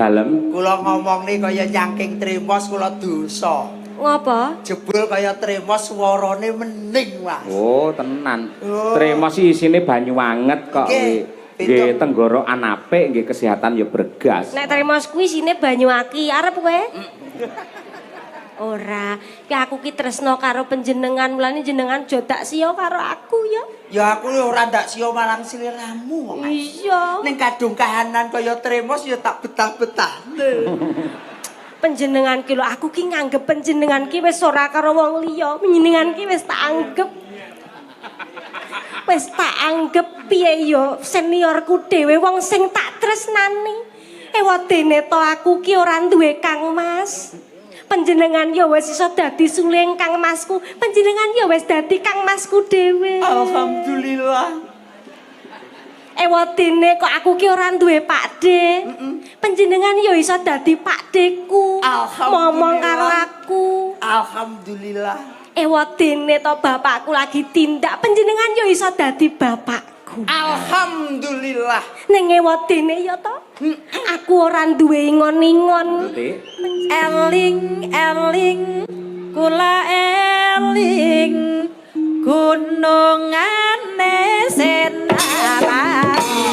Dalem. Kula ngomongne kaya nyangking tremos kula dosa. Ngopo? Jebul kaya tremos suarane mening, Mas. Oh, tenan. Oh. Tremos isine banyu anget kok Nggih, kuwi. Nggih tenggorokan apik, nggih kesehatan ya bregas. Nek tremos kuwi isine banyu aki, arep kowe? Ora, ki aku ki tresno karo panjenengan, mulane jenengan aja dak siya karo aku ya. Ya aku ora ndak siya marang sliramu kok, Mas. Iya. Ning kadung kahanan kaya tremos ya tak betah-betah. Panjenengan ki lho, aku ki nganggep panjenengan ki wis ora karo wong liya. Panjenengan ki wis tak anggep. Wis tak anggep piye ya seniorku dhewe wong sing tak tresnani. Ewadene to aku ki ora duwe Kang Mas. Panjenengan ya wis iso dadi suling Kang Masku. Panjenengan ya wis dadi Kang Masku dhewe. Alhamdulillah. Ewadene kok aku ki ora duwe Pakde. Panjenengan ya iso dadi Pakdeku. Alhamdulillah. Momong karo aku. Alhamdulillah. Ewadene to bapakku lagi tindak, panjenengan ya iso dadi bapakku. Alhamdulillah. Ning ewadene ya to, aku ora duwe ingon-ingon. Tuti. Eling eling kula eling gunungane Senalati.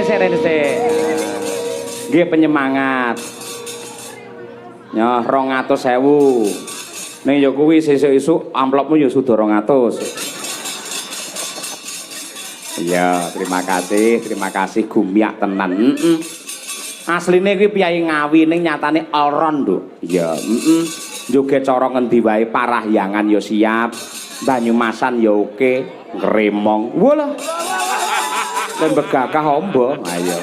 sik, rene sik. Nggih penyemangat. Nyoh 200.000. Ning ya kuwi sesuk isuk amplopmu ya sudah 200. Iya, terima kasih gumyak tenan. Heeh. Asline kuwi piyayi Ngawi ning nyatane all round, Nduk. Iya, heeh. Joget cara ngendi wae Parahyangan ya siap, Banyumasan ya oke, Ngremong. Walah. Lan begakah ombo. Ayo.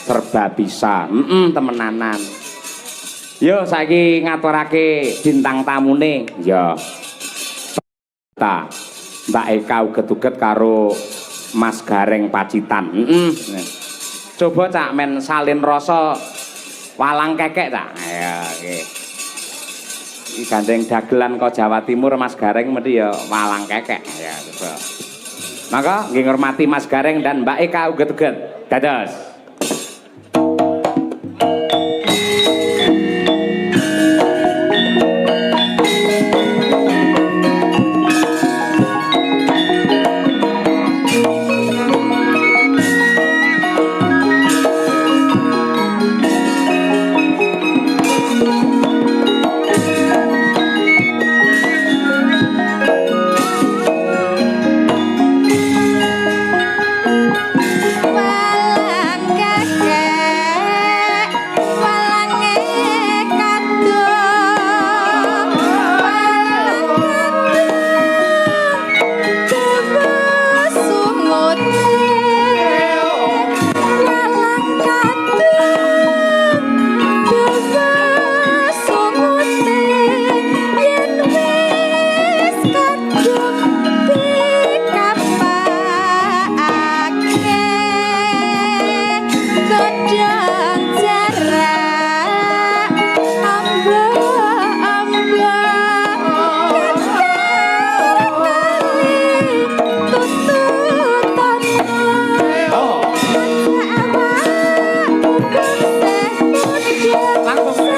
Serba bisa. Heeh, temenanan. Yo saiki ngaturake bintang tamune. Ya. Ta. Mbak Eka uget-uget karo Mas Gareng Pacitan. Heeh. Coba Cak men salin rasa walang kekek, Cak. Ayo iki. Iki gandeng dagelan kok Jawa Timur Mas Gareng mesti ya walang kekek. Ya coba. Maka nggih ngurmati Mas Gareng dan Mbak Eka uget-uget. Dados. Walang kekek, walange kadung, walang kadung dawa sumute, walang kadung dawa sumute, yen wis kadung dikapakake godhong jarak amba-amba kali tututana. Oh. Langsung.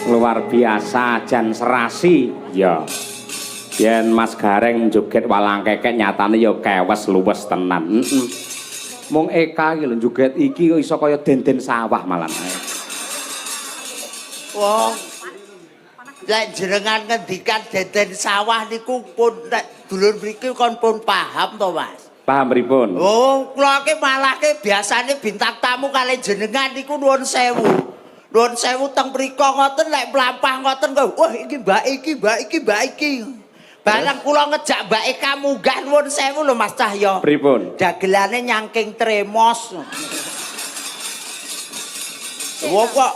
Luar biasa jan serasi. Ya. Yen Mas Gareng joget walang kekek nyatane ya kewes luwes tenan. Heeh. Mung Eka iki lho joget iki kok iso kaya denden sawah malah. Wong lek jenengan ngendikan deden sawah niku pun nek dulur mriki kon pun paham to, Mas. Paham pripun? Oh, kula ki malahke biasane bintang tamu kalih jenengan niku nuwun sewu. Nuwun sewu teng mriko ngoten lek mlampah ngoten kok, wah iki mbak iki, mbak iki, mbak iki. Bareng kula ngejak mbak Eka munggah nuwun sewu lho Mas Cahyo. Pripun? Dagelane nyangking tremos. Wong kok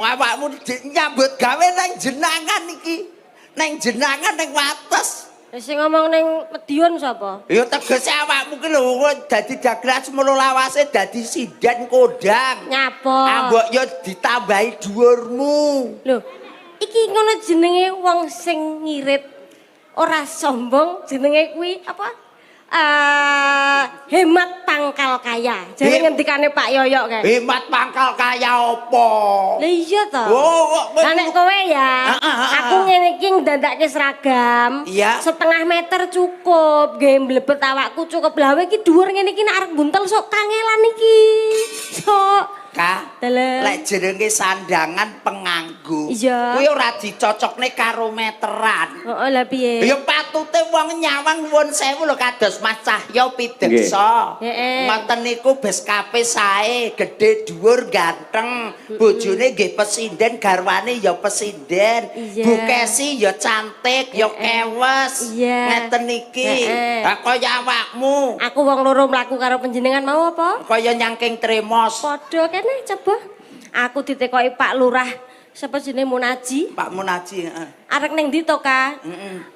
awakmu nyambut gawe nang jenangan iki. Nang jenangan nang wates. Lah sing ngomong ning Medion sapa? Ya tegese awakmu ki lho dadi dagelan semono lawase dadi sinden kondang. Nyapa? Ambok ya ditambahi dhuwurmu. Lho, iki ngono jenenge wong sing ngirit ora sombong, jenenge kuwi apa? Hemat pangkal kaya. Jare ngendikane Pak Yoyok kae. Hemat pangkal kaya apa? Lah iya to. Oh, kok Lah nek kowe ya, aku ngene iki ndandake seragam. Setengah meter cukup, nggae mlebet awakku cukup. Lah kowe iki dhuwur ngene iki nek arep buntel sok kangelan iki. Sok. Ka, Dalem. lek jenenge sandangan penganggo. Kuwi ora dicocokne karo meteran. Heeh, lah piye? Ya patute wong nyawang nuwun sewu lho kados Mas Cahyo Pideksa. Ngoten niku beskape sae, gedhe dhuwur ganteng, bojone nggih pesinden, garwane ya pesinden. Bu Kesi ya cantik, ya kewes. Ngeten iki. Ha kaya awakmu. Aku wong loro mlaku karo panjenengan mau apa? Kaya nyangking tremos. Padha kene coba. Aku ditekoki Pak Lurah, sapa jenenge Munaji? Pak Munaji, heeh. Arek ning ndi to, Ka?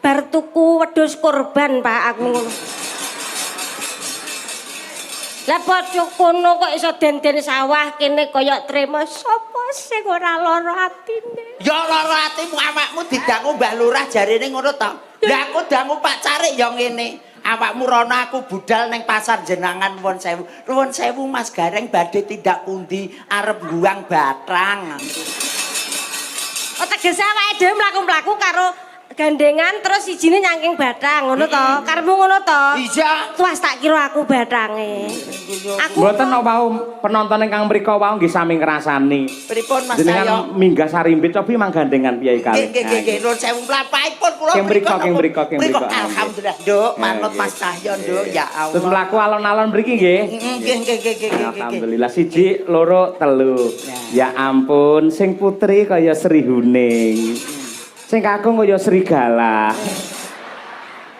Bar tuku wedhus kurban, Pak, aku ngono. Lah padha kono kok iso den-den sawah kene kaya tremos, sapa sing ora lara atine? Ya lara atimu awakmu didangu Mbah Lurah jarene ngono to. Lah aku dangu Pak Carik ya ngene. Awakmu rono aku budal ning pasar jenangan nuwun sewu. Nuwun sewu Mas Gareng badhe tindak pundi arep buang batang. Oh tegese awake dhewe mlaku-mlaku karo gandengan terus sijine nyangking batang ngono to? Karepmu ngono to? Iya. Tuas tak kira aku batange. Aku Mboten kok wau penonton ingkang mriku wau nggih sami ngrasani. Pripun Mas Cahyo? Jenengan minggah sarimbit cobi mang gandengan piye kalih. Nggih nggih nggih nuwun sewu mlampahipun kula Keng mriko, keng mriko, keng mriko. Alhamdulillah Nduk, manut Mas Cahyo Nduk ya Allah. Terus mlaku alon-alon mriki nggih. Nggih nggih nggih nggih nggih. Alhamdulillah 1 2 3. Ya ampun, sing putri kaya Sri Huning. Sing kakung kaya serigala.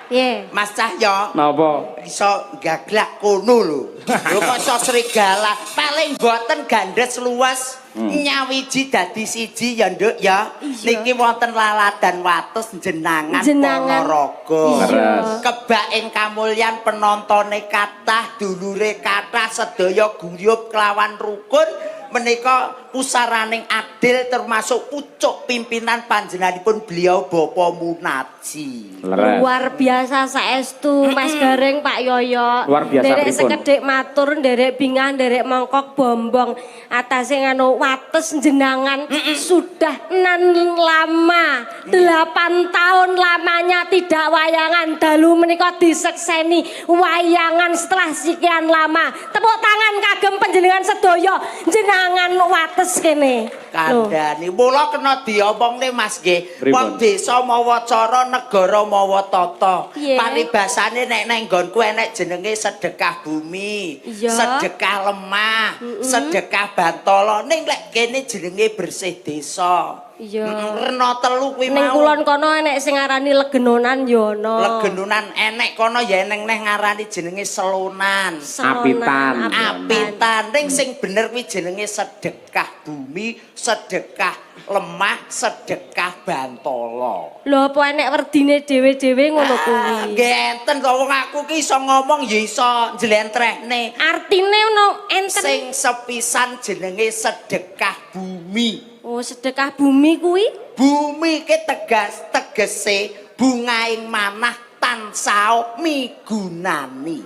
Piye? Mas Cahyo Napa? iso gaglak kono lho. Lho kok iso serigala? Paling boten gandes luwes. Nyawiji dadi siji ya Nduk ya. Niki wonten laladan wates jenangan Ponorogo. Leres. Kebak ing kamulyan penontone kathah, dulure kathah, sedaya guyub kelawan rukun menika pusaraning adil termasuk pucuk pimpinan panjenenganipun beliau Bapak Munaji. Leres. Luar biasa saestu Mas Gareng Pak Yoyo. Luar biasa nderek pripun? sekedhik matur, nderek bingah, nderek mongkok bombong. Atase nganu wates jenangan sudah nan lama. 8 tahun lamanya tidak wayangan. Dalu menika disekseni wayangan setelah sekian lama. Tepuk tangan kagem panjenengan sedaya jenangan wates kene. Lho. Kandhani mula kena diomongne Mas nggih. Pripun? Wong desa mawa cara, negara mawa tata. Piye? Paribasane nek nang nggonku enek jenenge sedekah bumi, sedekah lemah, sedekah bantala. Ning lek kene jenenge bersih desa. Rena telu kuwi Ning mau. kulon kono enek sing ngarani legenonan ya ana. Legenonan enek kono ya eneng neh ngarani jenenge selonan. Selonan, Apitan. Apitan. Ning sing bener kuwi jenenge sedekah bumi, sedekah lemah, sedekah bantala. Lho apa enek werdine dhewe-dhewe ngono kuwi? Nggih enten to wong aku ki iso ngomong ya iso njlentrehne. Artine ono enten. Sing sepisan jenenge sedekah bumi. Oh, sedekah bumi kuwi? Bumi ki tegas tegese bungaing manah tansah migunani.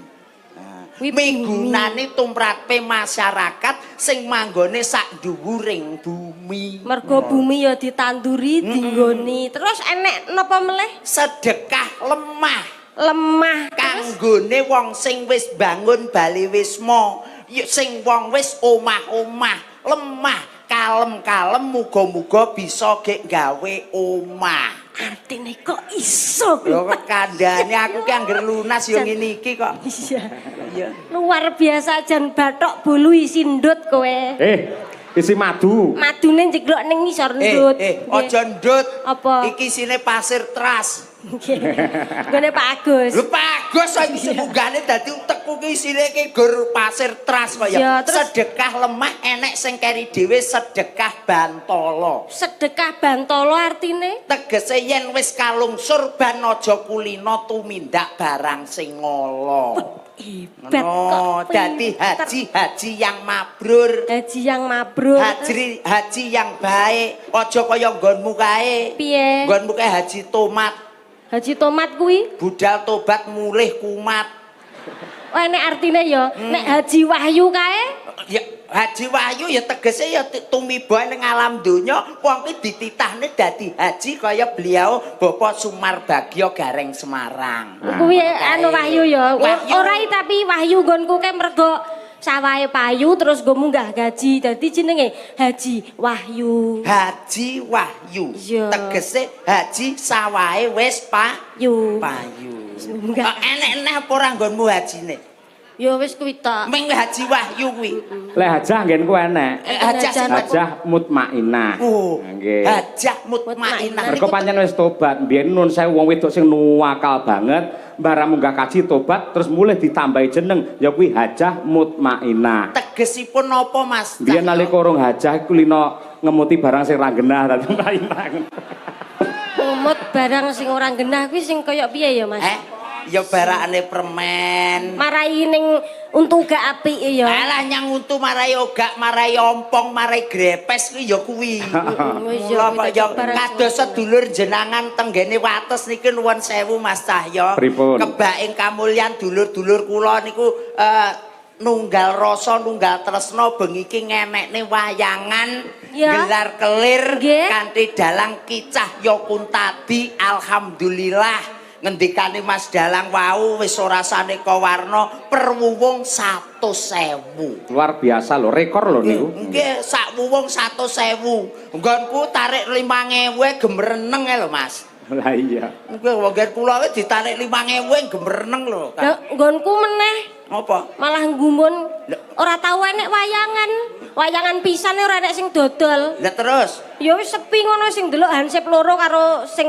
Kuwi Migunani tumrape masyarakat sing manggone sak dhuwuring bumi. Mergo bumi ya ditanduri, dinggoni. Terus enek napa melih? Sedekah lemah Lemah. kanggone wong sing wis bangun bali wisma, sing wong wis omah-omah, lemah kalem-kalem muga-muga bisa gek gawe omah. Artine kok iso Lho kok kandhane aku ki angger lunas yo ngene iki kok. Iya. Iya. Luar biasa jan bathok bolu isi ndut kowe. Isi madu. Madune njeglok ning ngisor ndut. Aja ndut. Apa? Iki isine pasir teras. Nggih. Nggone Pak Agus. Lho, Pak Agus sing munggahne dadi utekku ki isine ki gur pasir tras kaya. Ya, terus- Sedekah lemah enek sing keri dhewe, sedekah bantala. Sedekah bantala artine? Tegese yen wis kalungsur ban aja kulino tumindak barang sing ngala. Hebat Ngono, kok. Dadi pinter. haji-haji yang mabrur. Haji yang mabrur. Haji haji yang baik, aja kaya nggonmu kae. Piye? Nggonmu kae haji tomat, Haji tomat kuwi? Budal tobat mulih kumat. Oh, enek artine ya. Nek Haji Wahyu kae? Ya, Haji Wahyu ya tegese ya tumiba ning alam donya, wong ki dititahne dadi haji kaya beliau Bapak Sumarbagyo Gareng Semarang. Kuwi anu Wahyu ya. Wahyu. Ora i, tapi Wahyu nggonku kae mergo sawahe payu terus nggo munggah gaji. Dadi jenenge Haji Wahyu. Haji Wahyu. Iya. Tegese haji sawahe wis Yu. payu. Munggah. Kok enek-enek apa ora nggonmu hajine? Ya wis kuwi tok. Ming Haji Wahyu kuwi. Lek hajah nggenku enek. Eh, hajah sing Hajah mutmainah. Oh, Nggih. Hajah mutmainah. Mergo pancen wis tobat, mbiyen nun sewu wong wedok sing nuwakal banget, barang munggah kaji tobat terus mulih ditambahi jeneng ya kuwi Hajah Mutmainah. Tegesipun napa, Mas? Mbiyen nalika urung hajah iku lino ngemuti barang sing ra genah dadi mutmainah. Ngemut barang sing ora genah kuwi sing kaya piye ya, Mas? Eh, ya barakane permen. Marai ning untu gak apik ya. Alah, nyang untu marai ogak, marai ompong, marai grepes kuwi ya kuwi. Wis Mula ya, kok ya barang sing kados sedulur jenangan tenggene Wates niki nuwun sewu, Mas Cahya. Pripun? Kebak ing kamulyan dulur-dulur kula niku nunggal rasa nunggal tresna bengi iki ngenekne wayangan gelar kelir kanthi dalang Ki Cahya Kuntadi. Alhamdulillah, ngendikane Mas Dalang wau wis ora saneka warna, per wuwung 100.000. Luar biasa lho, rekor lho niku. Nggih, sak wuwung 100.000. Nggonku tarik 5.000 gemereneng e lho, Mas. Lah iya. Nggih, wong nggen kula wis ditarik 5.000 gemereneng lho. Lah nggonku meneh Apa? Malah gumun ora tau enek wayangan. Wayangan pisan ora enek sing dodol. Lah terus? Ya wis sepi ngono, sing delok hansip loro karo sing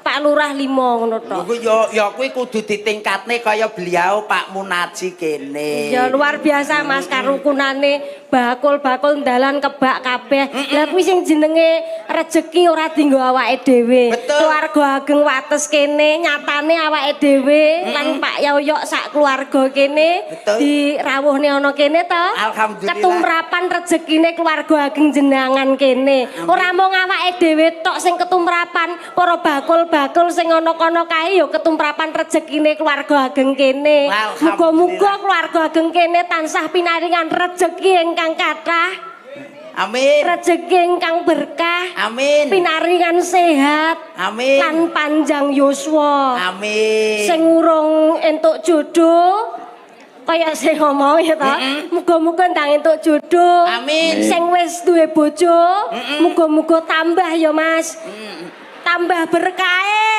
Pak Lurah limo ngono tok. Kuwi ya ya kuwi kudu ditingkatne kaya beliau Pak Munaji kene. Ya luar biasa, Mas, karukunane bakul-bakul dalan kebak kabeh. Lah kuwi sing jenenge rejeki ora dienggo awake dhewe. Betul. Keluarga ageng Wates kene nyatane awake dhewe lan Pak Yoyok sak keluarga kene dirawuhne ana kene to. Alhamdulillah. Ketumrapan rezekine keluarga ageng jenangan kene. Ora mung awake dhewe tok sing ketumrapan, para bakul-bakul sing ana kono kae ya ketumrapan rezekine keluarga ageng kene. Alhamdulillah. Muga-muga keluarga ageng kene tansah pinaringan rejeki ingkang kathah, Amin. rejeki ingkang berkah, Amin. pinaringan sehat, Amin. lan panjang yuswa. Amin. Sing urung entuk jodoh kaya sing ngomong ya ta, muga-muga ndang entuk jodoh. Amin. Sing wis duwe bojo, muga-muga tambah ya, Mas. Tambah berkahe,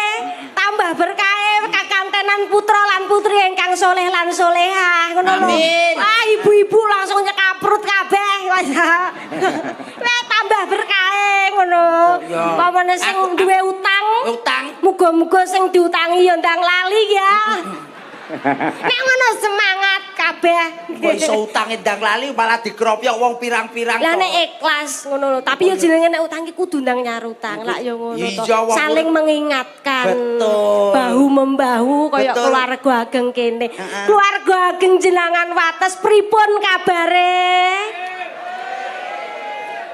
tambah berkahe kakantenan putra lan putri ingkang soleh lan solehah ngono lho. Amin. Wah, ibu-ibu langsung nyekaprut kabeh. Wah, tambah berkahe ngono. Oh, iya. Pamane sing duwe utang, Utang. muga-muga sing diutangi ya ndang lali ya. Nek ngono semangat kabeh. Kok iso utang ndang lali malah dikropyok wong pirang-pirang Lah kok. nek ikhlas ngono lho. Tapi ya jenenge nek utang ki kudu ndang nyaur utang. Lak ya ngono to. Iya, wong Saling mengingatkan. Betul. Bahu membahu kaya keluarga ageng kene. Keluarga ageng jenangan Wates pripun kabare?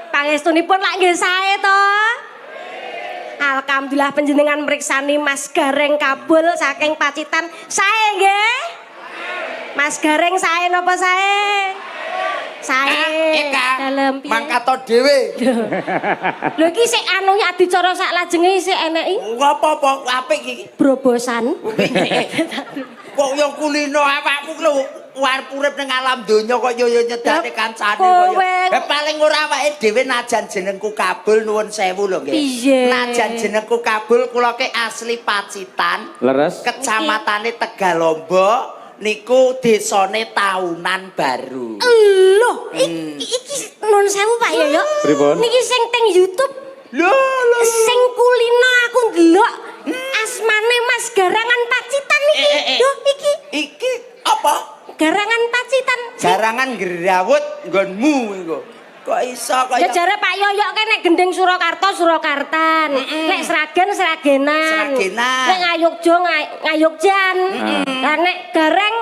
Pangestunipun lak nggih sae to? Alhamdulillah, panjenengan mriksani Mas Gareng Kabul saking Pacitan sae nggih? Mas Gareng sae napa sae? Sae. Ah, Eka, Dalem piye? mangkato dhewe. Lho, iki sik anu ya adicara sak lajenge sik eneki Apa-apa apik iki. brobosan. Kok yo kulino awakmu lho arep urip ning alam donya kok yo yo nyedane kancane Kowe- kaya. Eh, paling ora awake dhewe najan jenengku Kabul, nuwun sewu lho nggih. Piye? Najan jenengku Kabul, kula ke asli Pacitan, Leres. Kecamatane Tegalombo niku desane Tahunan Baru. Loh, iki nuwun sewu, Pak Yoyo. Pripun? Niki sing teng YouTube Lho lho. sing kulino aku ndelok. Asmane Mas Garangan Pacitan iki. Eh, eh, eh. Yo iki Iki apa? Garangan Pacitan. Garangan gerawut nggonmu iku. Kok iso Ya kaya jare Pak Yoyok kan nek gending Surakarta Surakartan, nek Sragen Sragenan. Sragenan. Nek Ngayogja Ngayogjan. Lah nek Gareng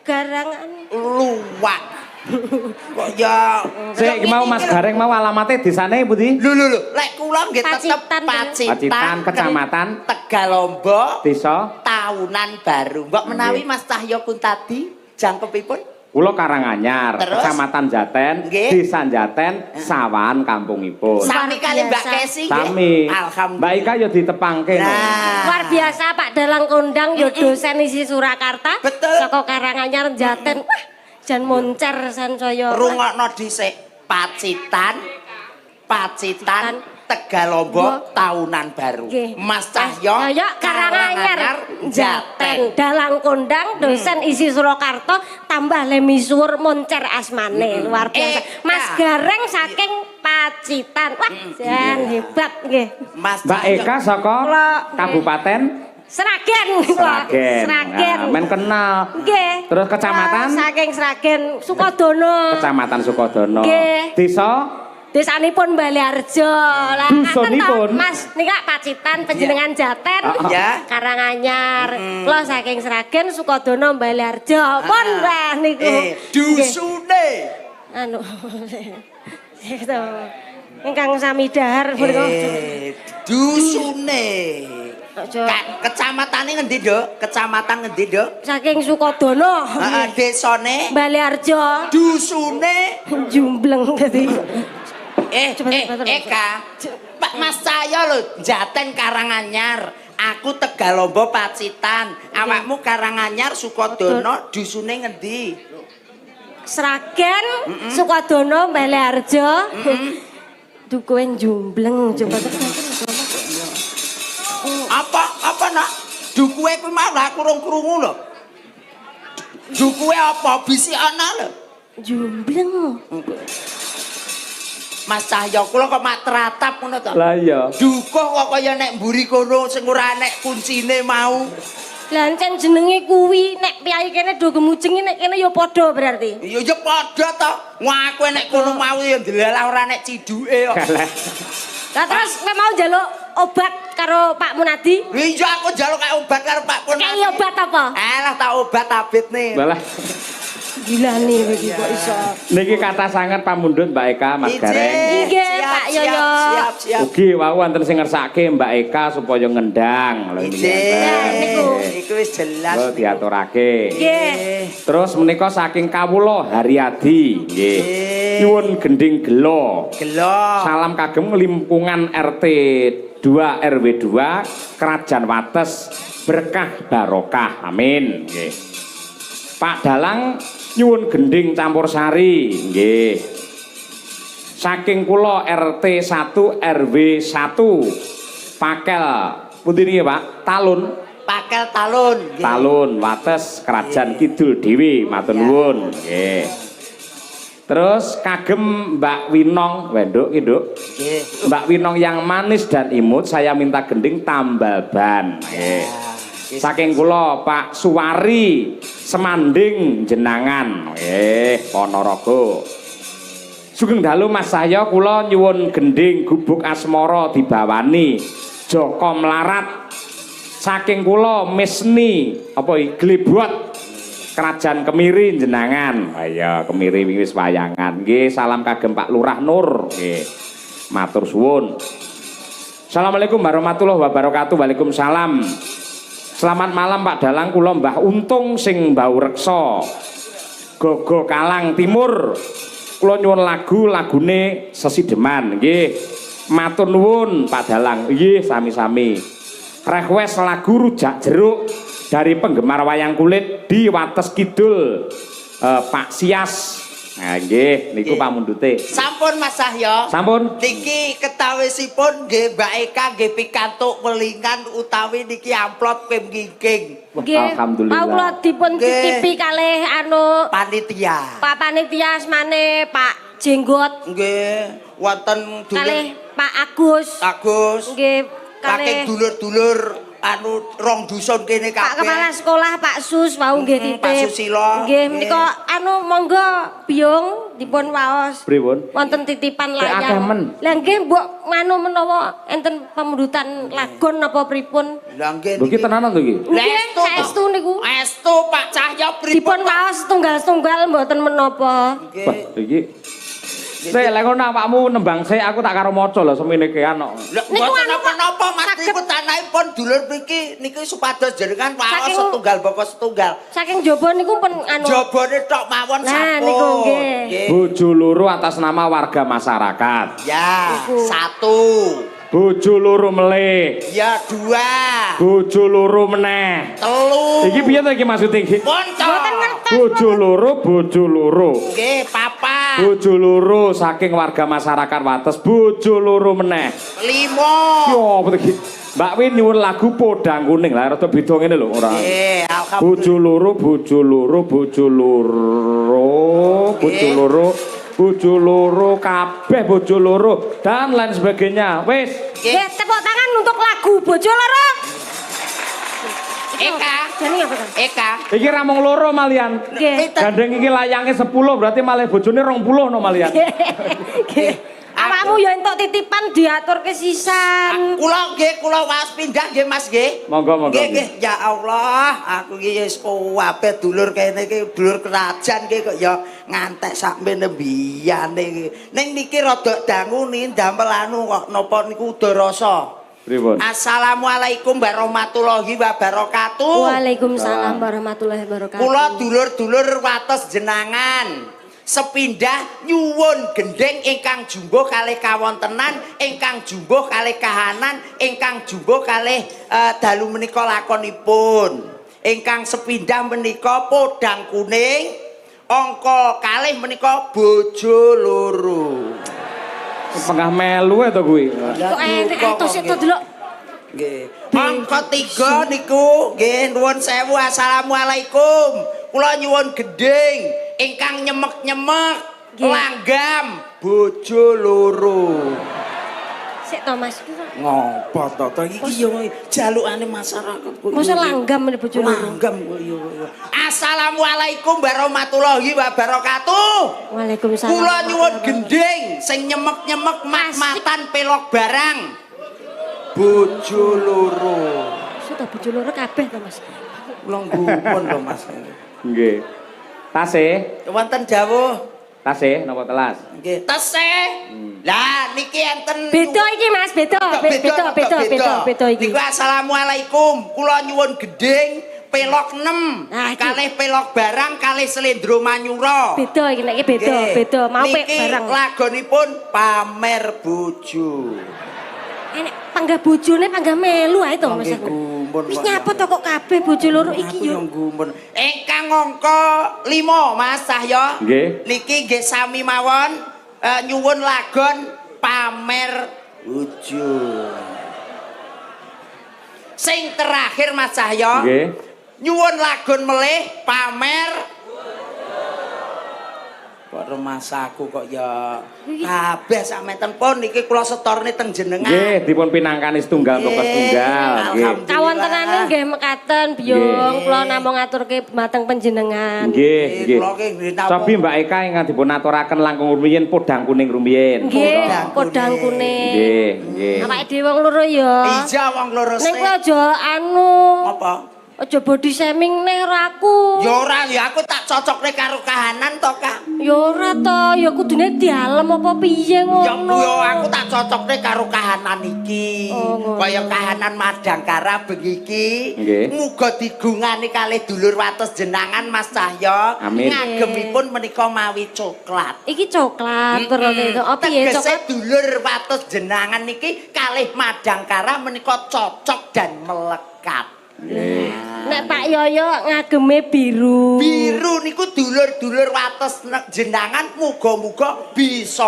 Garangan. Luwak. Kok ya Sik iki mau Mas Gareng mau alamate desane pundi? Lho lho lho, lek kula nggih tetep Pacitan. Pacitan, Pacitan, kecamatan Tegalombo, Desa Tahunan Baru. Mbok menawi Mas Cahyo Kuntadi jangkepipun? Kula Karanganyar, Terus? Kecamatan Jaten, Desa Jaten, Sawahan kampungipun. Sami kali Mbak biasa. Kesi nggih. Sami. Alhamdulillah. Mbak Ika ya ditepangke. No. Nah. Luar biasa, Pak Dalang kondang yo dosen ISI Surakarta. Betul. Saka Karanganyar Jaten. Wah, jan moncer sansaya. Rungokno dhisik. Pacitan, Pacitan, Tegalombo, Tahunan Baru. Nggih. Mas Cahyo, Cahyo Karanganyar Jaten. Dalang kondang dosen ISI Surakarta tambah le misuwur moncer asmane. Luar biasa. Mas Gareng saking Pacitan. Wah, jan hebat nggih. Mas Mbak Cahyo. Eka saka Kabupaten Sragen. Sragen. Sragen. Nah, men kenal. Nggih. Terus kecamatan? Kula saking Sragen Sukodono. Kecamatan Sukodono. Nggih. Desa Desanipun Baleharjo. Lah ngaten to, Dusunipun? Mas nika Pacitan panjenengan Jaten. Ya. Karanganyar. Kula saking Sragen Sukodono Baleharjo. Pun wah niku. Dusune. Anu. Gitu. Ingkang sami dahar punika. Dusune. Aja. Kecamatane ngendi, Nduk? Kecamatan ngendi, Nduk? Saking Sukodono. Heeh, desane, Baleharjo. Dusune. Jumbleng dadi. Coba, coba, coba. Eka. Pak Mas saya lho Jaten Karanganyar. Aku Tegalombo Pacitan. Awakmu Karanganyar Sukodono, dusune ngendi? Sragen, Sukodono, Baleharjo. Dukuhe jumbleng coba. Apa apa nak? Dukuhe kuwi mau lah aku urung krungu lho. Dukuhe apa? Bisi ana lho. Jumbleng. Mas Cahyo kula kok mak teratap ngono to. Lah iya. Dukuh kok kaya nek mburi kono sing ora nek kuncine mau. Lah encen jenenge kuwi nek piyai kene do gemujengi nek kene ya padha berarti. Iya ya padha to. Wah aku nek kono mau ya ndelalah ora nek ciduke kok. Lah. Lah terus kowe mau njaluk obat karo Pak Munadi? Iya aku njaluk kayak obat karo Pak Pun. Kayak obat apa? Alah tak obat abit nih. Walah. Gila nih iki kok iso. Niki kata sangat pamundhut Mbak Eka Mas Gareng. Nggih, Pak Siap, Yoyo. siap, siap. Ugi wau wonten sing ngersake Mbak Eka supaya ngendang lho niki Ije. Niku. Iku wis jelas. Lho diaturake. Nggih. Terus menika saking kawula Haryadi nggih. Nyuwun gending gelo. Gelo. Salam kagem lingkungan RT 2 RW 2 Kerajaan Wates berkah barokah. Amin nggih. Pak Dalang nyuwun gending campur sari nggih. Saking kula RT 1 RW 1 Pakel pundi niki Pak? Talun. Pakel Talun. Nggih. Talun Wates Kerajaan Kidul Dewi matur nuwun nggih. Terus kagem Mbak Winong, wenduk ki Nduk. Nggih. Mbak Winong yang manis dan imut, saya minta gending tambal ban. Nggih. Saking kula Pak Suwari Semanding jenangan. Nggih, Ponorogo. Sugeng dalu Mas Cahyo, kula nyuwun gending gubuk asmara dibawani Joko Melarat. Saking kula Misni apa iki Glebot Kerajaan Kemiri jenangan. Ayo Kemiri wingi wis wayangan. Nggih, salam kagem Pak Lurah Nur. Nggih. Matur suwun. Assalamualaikum warahmatullahi wabarakatuh. Waalaikumsalam. Selamat malam Pak Dalang, kula Mbah Untung sing mbau reksa. Gogo Kalang Timur. Kula nyuwun lagu lagune Sesideman nggih. Matur nuwun Pak Dalang. Nggih, sami-sami. Request lagu Rujak Jeruk dari penggemar wayang kulit di Wates Kidul, Pak Sias. Nah, nggih, niku pamundhute. Sampun Mas Cahyo. Sampun. Niki ketawisipun nggih Mbak Eka nggih pikantuk welingan utawi niki amplop pim ngingking. Nggih. Alhamdulillah. Mau kula dipun titipi kalih anu Panitia. Pak Panitia asmane Pak Jenggot Nggih, wonten dulur kalih Pak Agus. Agus. Nggih, Saking kalih dulur-dulur anu rong dusun kene Pak kabeh. Kepala Sekolah Pak Sus wau nggih titip. Pak Susilo. Nggih menika anu monggo Biyung dipun waos. Pripun? Wonten titipan Sik akeh layang. men. Lah nggih mbok nganu menawa enten pemundhutan lagon napa pripun. Lah nggih. Lho iki tenanan to iki? Lah, Nggih, estu to. saestu niku. Estu Pak Cahya pripun? Dipun waos setunggal-setunggal mboten menapa. Nggih. Wah, iki. Sik, lek ngono awakmu nembang sik aku tak karo maca lho semene kean kok. Lho Niku mboten anu, napa-napa Mas saged- niku tanahipun dulur mriki niki supados jenengan waos setunggal baka setunggal. Saking jaba niku pun anu. Jabone tok mawon Nah, sampun. niku nggih. Bojo loro atas nama warga masyarakat. Ya, Niku. satu. Bojo loro melih. Ya, dua. Bojo loro meneh. Telu. Iki piye to iki maksude iki? Pun to. Mboten ngertos. Bojo loro, bojo loro. Nggih, papat. Bojo loro saking warga masyarakat Wates, bojo loro meneh. Lima. Yo apa to iki? Mbak Win nyuwun lagu Podang Kuning lah rada beda ngene lho ora. Nggih, alhamdulillah. Bojo loro, bojo loro, bojo loro, bojo loro, bojo loro kabeh bojo loro dan lain sebagainya. Wis. Nggih, tepuk tangan untuk lagu Bojo Loro. Eka. Jane apa to? Eka. Iki ra mung loro malian. Nggih. Pinten? Gandeng iki layange 10 berarti malih bojone 20 no malian. Nggih. Awakmu ya entuk titipan diaturke sisan. Kula nggih, kula waos pindah nggih Mas nggih. Monggo, monggo. Nggih, nggih. Ya Allah, aku iki wis kabeh dulur kene iki dulur kerajaan iki kok ya ngantek sakmene mbiyane iki. Ning niki rada dangu ni ndamel anu kok napa niku udarasa. Pripun? Assalamualaikum warahmatullahi wabarakatuh. Waalaikumsalam warahmatullahi wabarakatuh. Kula dulur-dulur wates jenangan. Sepindah nyuwun gendheng ingkang jumbuh kalih kawontenan, ingkang jumbuh kalih kahanan, ingkang jumbuh kalih dalu menika lakonipun. Ingkang sepindah menika Podang Kuning, angka kalih menika bojo loro. Pengah melu e to kuwi. Kok enek to sik to delok. Nggih. Angka 3 niku nggih nuwun sewu, assalamualaikum. Kula nyuwun gendhing ingkang nyemek-nyemek langgam bojo loro. Sik to Mas. Ngopo to to iki yo jalukane masyarakat kok. Masa langgam ini bojo loro. Langgam kok yo. Assalamualaikum warahmatullahi wabarakatuh. Waalaikumsalam. Kula nyuwun gendhing sing nyemek-nyemek mat-matan pelok barang. Bojo loro. Sik to bojo loro kabeh to Mas. Kula gumun lho Mas. Nggih. Tasih, Wonten dawuh. Tasih napa telas? Nggih. Tesih. Lah niki enten Beda iki Mas, beda. Beda, beda, beda, beda iki. Niku assalamualaikum. Kula nyuwun gendhing pelok 6. Nah, iki. Kalih pelok barang kalih slendro manyura. Beda iki nek iki beda, Nggih. beda. Mau pek Niki barang. lagonipun pamer bojo. Enek panggah bojone panggah melu ae to Mas Nggih, aku. gumun Wis kok. nyapa to kok kabeh bojo loro iki Aku yo. yang gumun. Ingkang angka 5 Mas Cahya. Nggih. Niki nggih sami mawon nyuwun lagon pamer bojo. Sing terakhir Mas Cahya. Nggih. Nyuwun lagon melih pamer. Kok remasaku kok ya kabeh sakmenten pun niki kula setorne teng jenengan. Nggih, dipun pinangkani setunggal Nggih, baka setunggal. Nggih. alhamdulillah. Kawontenane nggih mekaten Biyung, Nggih. kula namung ngaturke dhumateng panjenengan. Nggih, nggih. Kula ki nggih napa- Cobi Mbak Eka ingkang dipun aturaken langkung rumiyin Podang Kuning rumiyin. Nggih, Podang Podang kuning. kuning. Nggih, nggih. Awake dhewe wong loro ya. Iya wong loro Ning sik. kowe aja anu, Apa? aja body shaming neh karo aku. Ya ora ya aku tak cocokne karo kahanan to, Kak. Ya ora to, ya kudune dialem apa piye ngono. Ya ya aku tak cocokne karo kahanan iki. Oh, ngono. Kaya kahanan Madangkara bengi iki. Nggih. Muga digungani kalih dulur wates jenangan Mas Cahya. Amin. Ngagemipun menika mawi coklat. Iki coklat terus itu. Oh piye Tegese coklat? dulur wates jenangan niki kalih Madangkara menika cocok dan melekat. Nggih. Nek Pak Yoyo ngageme biru. Biru niku dulur-dulur wates jenangan muga-muga bisa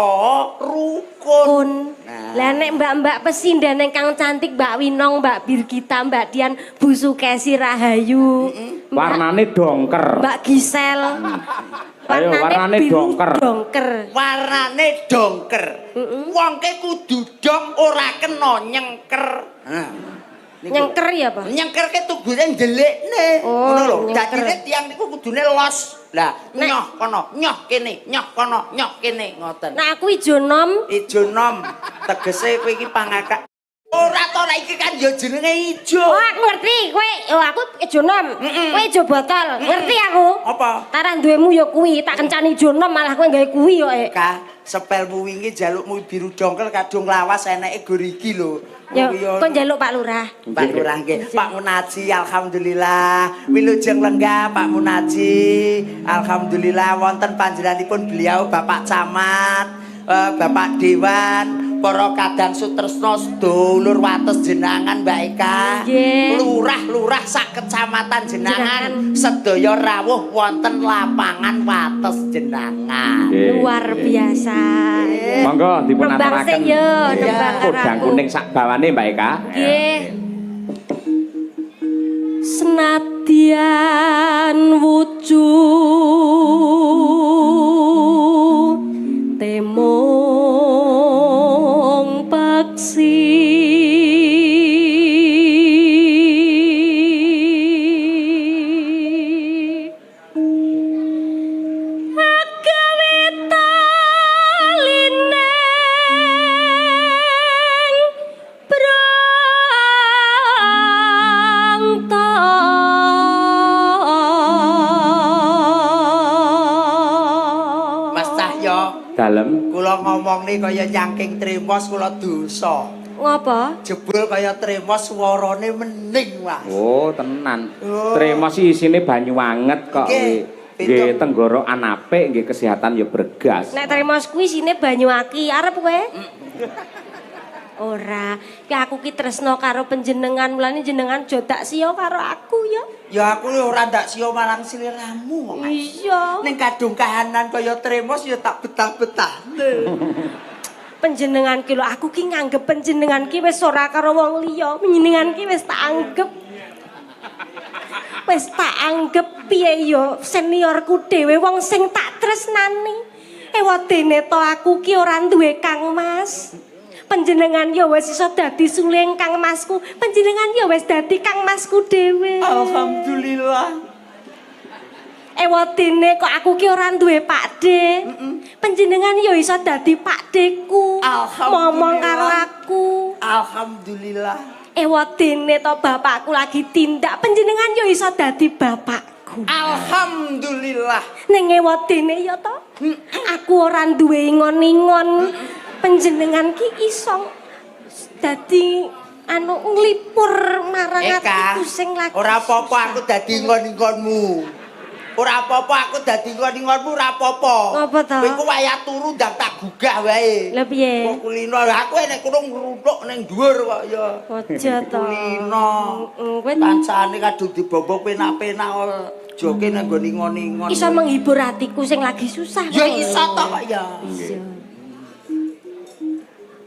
rukun. Kun. Nah. Lah nek mbak-mbak pesinden ingkang cantik Mbak Winong, Mbak Birgita, Mbak Dian, Bu Sukesi Rahayu, Mbak, Warnane dongker. Mbak Gisel. Ayo, warnane biru dongker. Dongker. Warnane dongker. Wong ke kudu dong ora kena nyengker. Nah. Niku. Nyengker ya apa? Nyengkerke tugune ndelikne. Oh, Ngono lho. nyengker. Dadine tiyang niku kudune los. Lah, Nek- nyoh kono, nyoh kene, nyoh kono, nyoh kene ngoten. Nah aku ijo nom. Ijo nom, tegese kowe iki pangakak. Ora to, lah iki kan ya jenenge ijo. Oh, aku ngerti, kowe oh aku ijo nom. Kowe ijo botol. Ngerti aku. Apa? Tarah duwemu ya kuwi, tak kencani ijo nom malah kowe gawe kuwi yo. Eh. Ka, sepelmu wingi jalukmu biru dongkel kadung lawas eneke gor iki lho. Yo, Kuwi yo- kon njaluk Pak Lurah. Pak Lurah nggih, Pak Munaji alhamdulillah. Wilujeng lenggah Pak Munaji. Alhamdulillah wonten panjenenganipun beliau Bapak Camat, Bapak Dewan, para kadang sutresna sedulur wates jenangan Mbak Eka. Nggih. Lurah-lurah sak kecamatan jenangan Jenangan. Sedaya rawuh wonten lapangan wates jenangan. Nggih. Luar biasa. Monggo dipun Nembang aturaken. sik yo, Nggih. nembang karo Podang aku. kuning sak bawane Mbak Eka. Nggih. Senadyan wujud temung paksi agawe talineng prangta. Mas Cahyo, Dalem. Kula ngomongne kaya nyangking tremos kula dosa. Ngopo? Jebul kaya tremos suarane mening, Mas. Oh, tenan. Oh. Tremos isine banyu anget kok Nggih, kuwi. Nggih pitung. tenggorokan apik, nggih kesehatan ya bergas. Nek tremos kuwi isine banyu aki, arep kowe? Ora, ki aku ki tresno karo panjenengan, mulane jenengan aja dak siya karo aku ya. Ya aku ora ndak siya marang sliramu kok, Mas. Iya. Ning kadung kahanan kaya tremos ya tak betah-betah. Panjenengan ki lho, aku ki nganggep panjenengan ki wis ora karo wong liya. Panjenengan ki wis tak anggep. Wis tak anggep piye yo seniorku dhewe wong sing tak tresnani. Ewadene to aku ki ora duwe Kang Mas. Panjenengan ya wis iso dadi suling Kang Masku. Panjenengan ya wis dadi Kang Masku dhewe. Alhamdulillah. Ewadene kok aku ki ora duwe Pakde. Panjenengan ya iso dadi Pakdeku. Alhamdulillah. Ngomong karo aku. Alhamdulillah. Ewadene to bapakku lagi tindak, panjenengan ya iso dadi bapakku. Alhamdulillah. Ning ewadene ya to, aku ora duwe ingon-ingon. Panjenengan ki iso dadi anu nglipur marang Eka, atiku sing lagi. Ora apa-apa susah. aku dadi ingon-ingonmu. Ora apa-apa aku dadi ingon-ingonmu ora apa-apa. Ngapa to? Kowe ku wayah turu ndang tak gugah wae. Lah piye? Kok kulino aku enek kono ngruntuk ning dhuwur kok ya. Aja to. Kulino. Heeh, kowe Kancane kadung dibombong penak-penak kok joke nang nggon ingon-ingon. iso menghibur hatiku sing lagi susah. Ya kowe. iso to kok ya. Iso.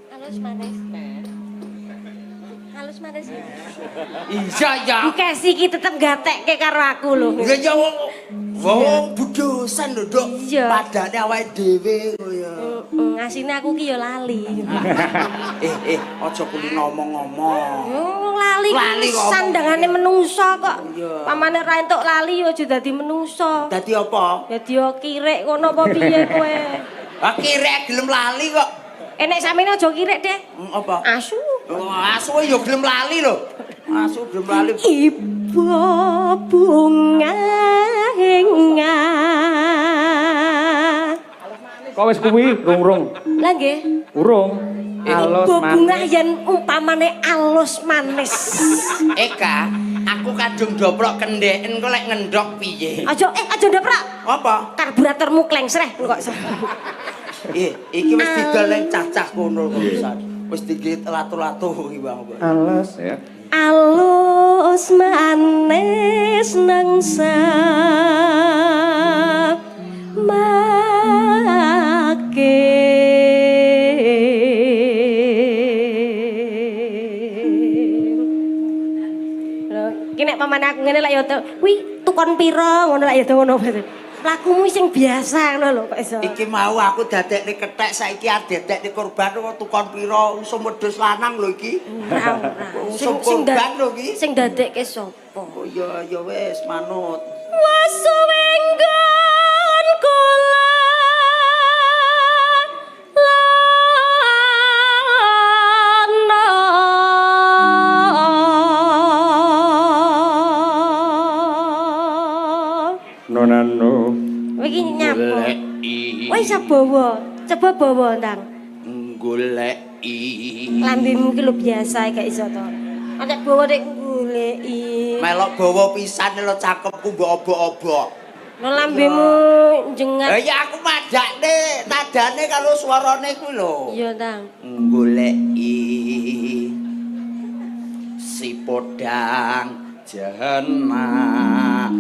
Halus manis. Halus manis. Iya ya. Bu Kesi iki tetep gatekke karo aku lho. Ya ya wong wong budosan lho, Dok. Iya. Padane awake dhewe kok ya. Heeh, asine aku ki ya lali. Eh, aja kulino ngomong-ngomong. Lali Lali ki kok sandangane menungso kok. Iya. Pamane ra entuk lali ya aja dadi menungso. Dadi apa? Ya dia kirek ngono apa piye kowe? Ah kirek gelem lali kok. Enek samene aja kirek deh. Apa? Asu. Oh, asu ya gelem lali lho. Asu gelem lali. Ibu bunga Kok wis kuwi rung-rung? Lah nggih. Urung. Alus Ibu bunga manis. yen umpamane alus manis. Eka, aku kadung doprok kendeken kok lek ngendok piye? Aja aja ndoprak. Apa? Karburatormu klengsreh kok. Iki wis didol ning cacah kono kok pisan. Wis digigit latu-latu iki Bang. Alus ya. Alus manis nang make. Lho, iki nek pamane aku ngene lek ya kuwi tukon pira ngono lek ya ngono. Mlakumu sing biasa ngono lho kok iso. Iki mau aku dadekne kethek, saiki adekne korban kok tukon pira, usum wedhus lanang lho iki. Ora ora. Usum korban lho iki. Sing dadekke sapa? Oh iya ya wis manut. Wasuwenggon kula lana. Nonano. Kowe iki nyapa? Kowe iso bawa, coba bawa ndang. Goleki. Lambemu ki lho biasa gak iso to. Nek bawa nek goleki. Melok bawa pisan lho cakepku mbok obok-obok. Lho lambemu jengat. Lah ya aku madakne nadane karo swarane kuwi lho. Iya, Ndang. Goleki si podang jenak.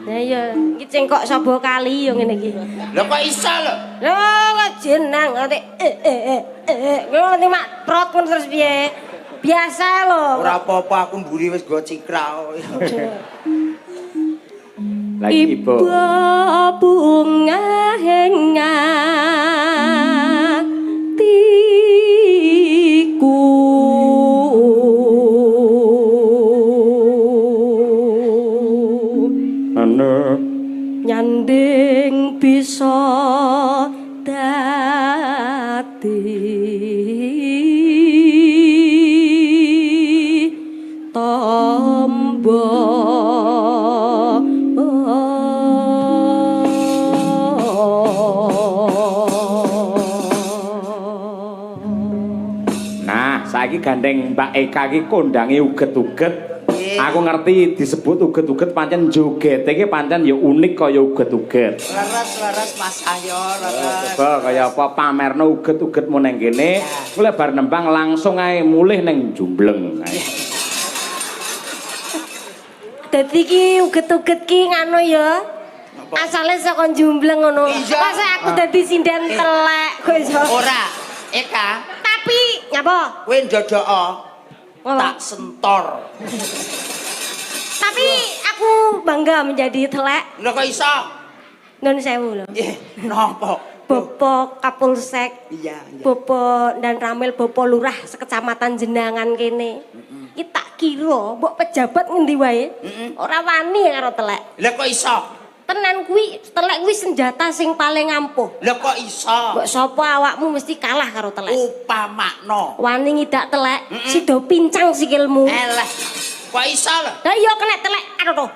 Lah iya, iki cengkok sapa kali yo ngene iki. Lho kok iso lho? Lho kok jenang nganti eh eh eh eh ngono nganti mak prot ngono terus piye? Biasa lho. Ora apa-apa aku mburi wis go cikrak. Lagi ibu. Ibu bunga atiku. Anu. Nyanding bisa dadi tombo. Nah, saiki gandeng Mbak Eka iki kondange uget-uget. Aku ngerti disebut uget-uget pancen jogete iki pancen ya unik kaya uget-uget. Leres-leres Mas Ayo, leres. Coba kaya apa pamerno uget-ugetmu nang kene, kuwi bar nembang langsung ae mulih nang Jumbleng. Dadi iki uget-uget ki ngono ya. Asale saka Jumbleng ngono. Iya. Masa aku dadi sinden telek kok iso. Ora, Eka, Tapi nyapa? kowe ndodoko Apa? tak sentor. Tapi aku bangga menjadi telek. Lho kok iso? Nun sewu lho. Nggih, napa? Bapak Kapolsek, Iya, iya. Bapak dan Ramil, Bapak Lurah sekecamatan Jenangan kene. Iki tak kira mbok pejabat ngendi wae ora wani karo telek. Lho kok iso? Tenan kuwi telek kuwi senjata sing paling ampuh. Lho kok iso? Mbok sapa awakmu mesti kalah karo telek. Upamakno. Wani ngidak telek, sida pincang sikilmu. Eleh. Kok iso lho? Lah iya kena telek, aduh toh.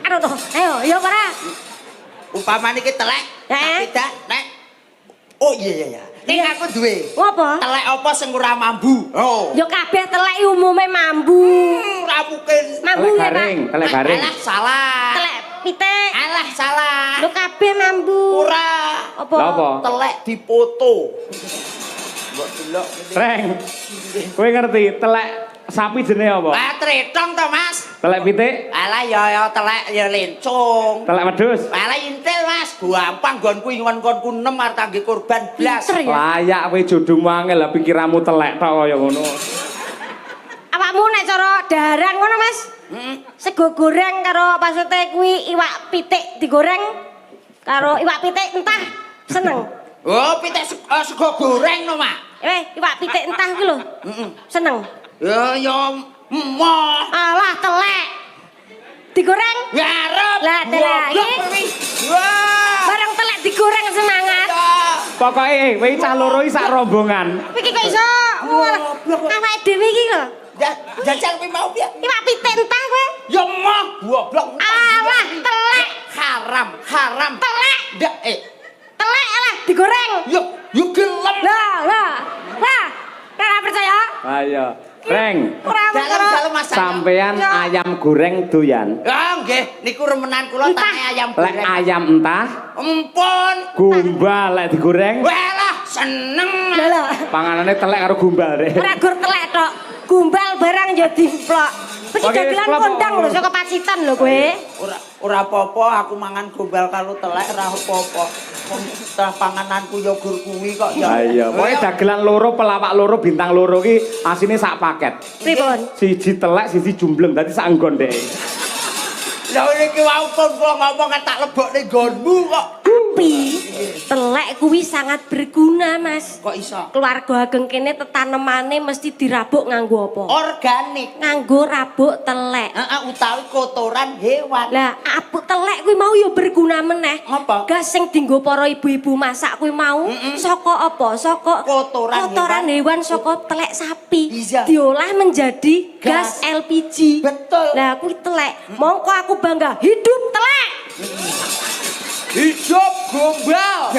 Aduh toh. Ayo, iya ora? Upamane iki telek, Eh? tapi dak nek. Oh iya iya iya. Ning Iya. aku duwe. Ngopo? Telek apa sing ora mambu? Oh. Ya kabeh telek umume mambu. Ora mungkin. Mambu Telek ya, Pak. garing, telek garing. Alah salah. Telek pitik. Alah salah. Lho kabeh mambu. Ora. Apa? Lha apa? Telek dipoto. Mbok delok ngene. Reng. Kowe ngerti telek sapi jenenge apa? Ah tretong to, Mas. Telek pitik, Alah ya ya telek ya lencung. telek wedhus. Alah intil, Mas. Gampang nggonku ingon-ngonku 6 arep kangge korban blas. Pinter ya. Layak kowe jodohmu angel lah pikiranmu telek tok kaya ngono. Awakmu nek cara daharan ngono, Mas. Heeh. Sego goreng karo pasete kuwi iwak pitik digoreng karo iwak pitik entah seneng. Oh, pitik sego goreng no, Mak. Eh, iwak pitik entah kuwi lho. Heeh. Seneng. Ya ya emoh. Alah telek. Digoreng. Ya arep. Lah, telek. Goblok kowe. Wah. Barang telek digoreng semangat. Ya. Pokoke kowe cah loro iki sak rombongan. Kowe iki kok iso Goblok. awake dhewe iki lho. Jajal kowe mau piye? Iwak pitik entah kowe. Ya emoh, goblok. Alah telek, Haram, haram. telek, Ndak telek alah digoreng. yo yo gelem. Lah, lah. Lah, ora percaya? Ayo. Reng, Ora percaya. Dalem-dalem Mas. sampean Ya. ayam goreng doyan. Ya nggih, niku remenan kula Entah. tane ayam Lek goreng. ayam entah, Empun. gombal lek digoreng, Walah, seneng. Lah lah. panganane telek karo gombal rek. Ora gur telek tok. Gumbal barang ya dimplok. Iki Oke, dagelan klop. kondang lho saka Pacitan lho kowe. Ora ora apa-apa aku mangan gombal karo telek ora apa-apa. Wong setelah pangananku ya gur kuwi kok ya. Ah iya, pokoke dagelan loro, pelawak loro, bintang loro ki asine sak paket. Pripun? Siji telek, siji jumbleng, dadi sak nggon dhek. Lah iki wau pun kula ngomong kan tak lebokne nggonmu kok. Tapi telek kuwi sangat berguna, Mas. Kok iso? Keluarga ageng kene tetanemane mesti dirabuk nganggo apa? Organik. Nganggo rabuk telek. Heeh, utawi kotoran hewan. Lah, abuk telek kuwi mau ya berguna meneh. Apa? Gas sing dienggo para ibu-ibu masak kuwi mau saka apa? Saka Kotoran kotoran hewan. hewan, saka telek sapi. Iya. Diolah menjadi gas, Gas. LPG. Betul. Lah kuwi telek. Mongko aku bangga hidup telek. Hidup gombal.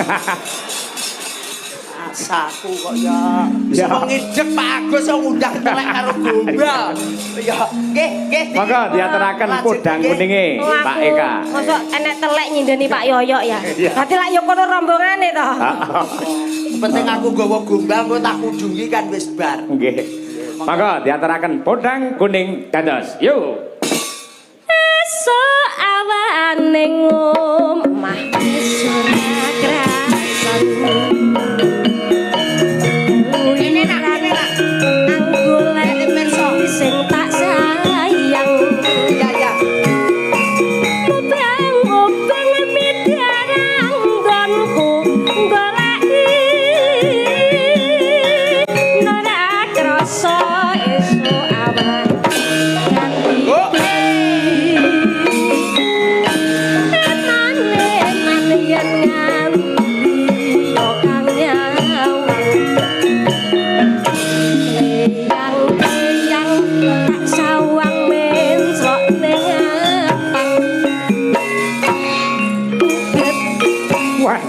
Asaku kok ya. Ya. Wong ngidek Pak Agus kok ngundang telek karo gombal. Ya, nggih, nggih. Monggo diaturaken Lanjut, podang nggih. kuninge Oh, Pak aku Eka. Mosok enek telek nyindeni Pak Yoyok ya. Iya. Berarti lak yo kono rombongane to. Penting aku nggawa gombal engko tak kudungi kan wis bar. Nggih. Monggo diaturaken podang kuning dados. Yuk. Esuk awane omah wis ora krasan. Ini nak, ini nak. Anggolek Ini pirsa. sing tak sayang. Iya, iya. Obeng-obeng midarang nggonku goleki ora krasa esuk awan nganti Oh. Eman-eman yen nganti yo kang nyawang. Eyang-eyang tak sawang menclok ning apang. Bubet Wah,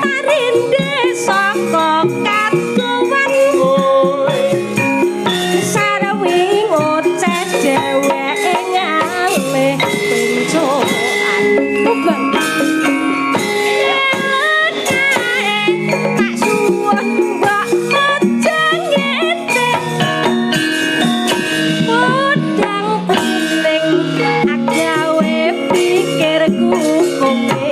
parinde saka kadowan. Sarwi ngoceh dheweke ngalih pencokan. Ubang. Tak suwun mbok aja ngece. Podang kuning agawe pikirku kowe.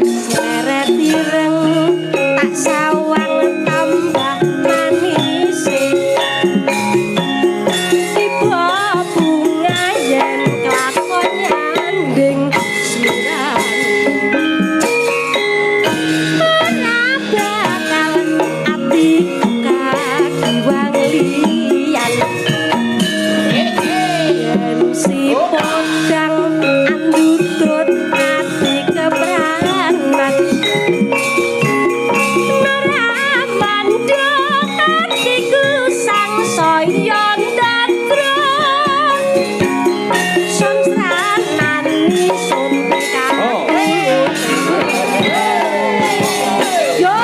Sleret ireng tak sawang tambah manis. Tiba bunga yen kelakon nyanding suran. Ora bakal ati kagiwang liyan. Yen si podang andudut ati kepranan. Ora mandhok atiku sangsaya ndadra. Sun sranani sun Oh. Yo.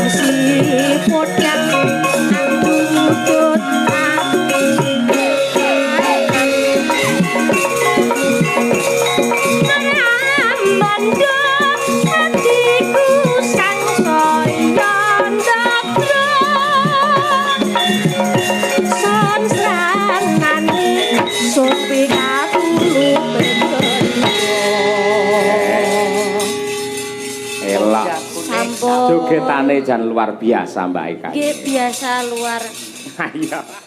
Si podang angkut. Mando atiku sang saya ndadra son sranane sopi katulu. Elok. Sampun. Jogetane jan luar biasa, Mbak Eka. Nggih, biasa luar. Iya.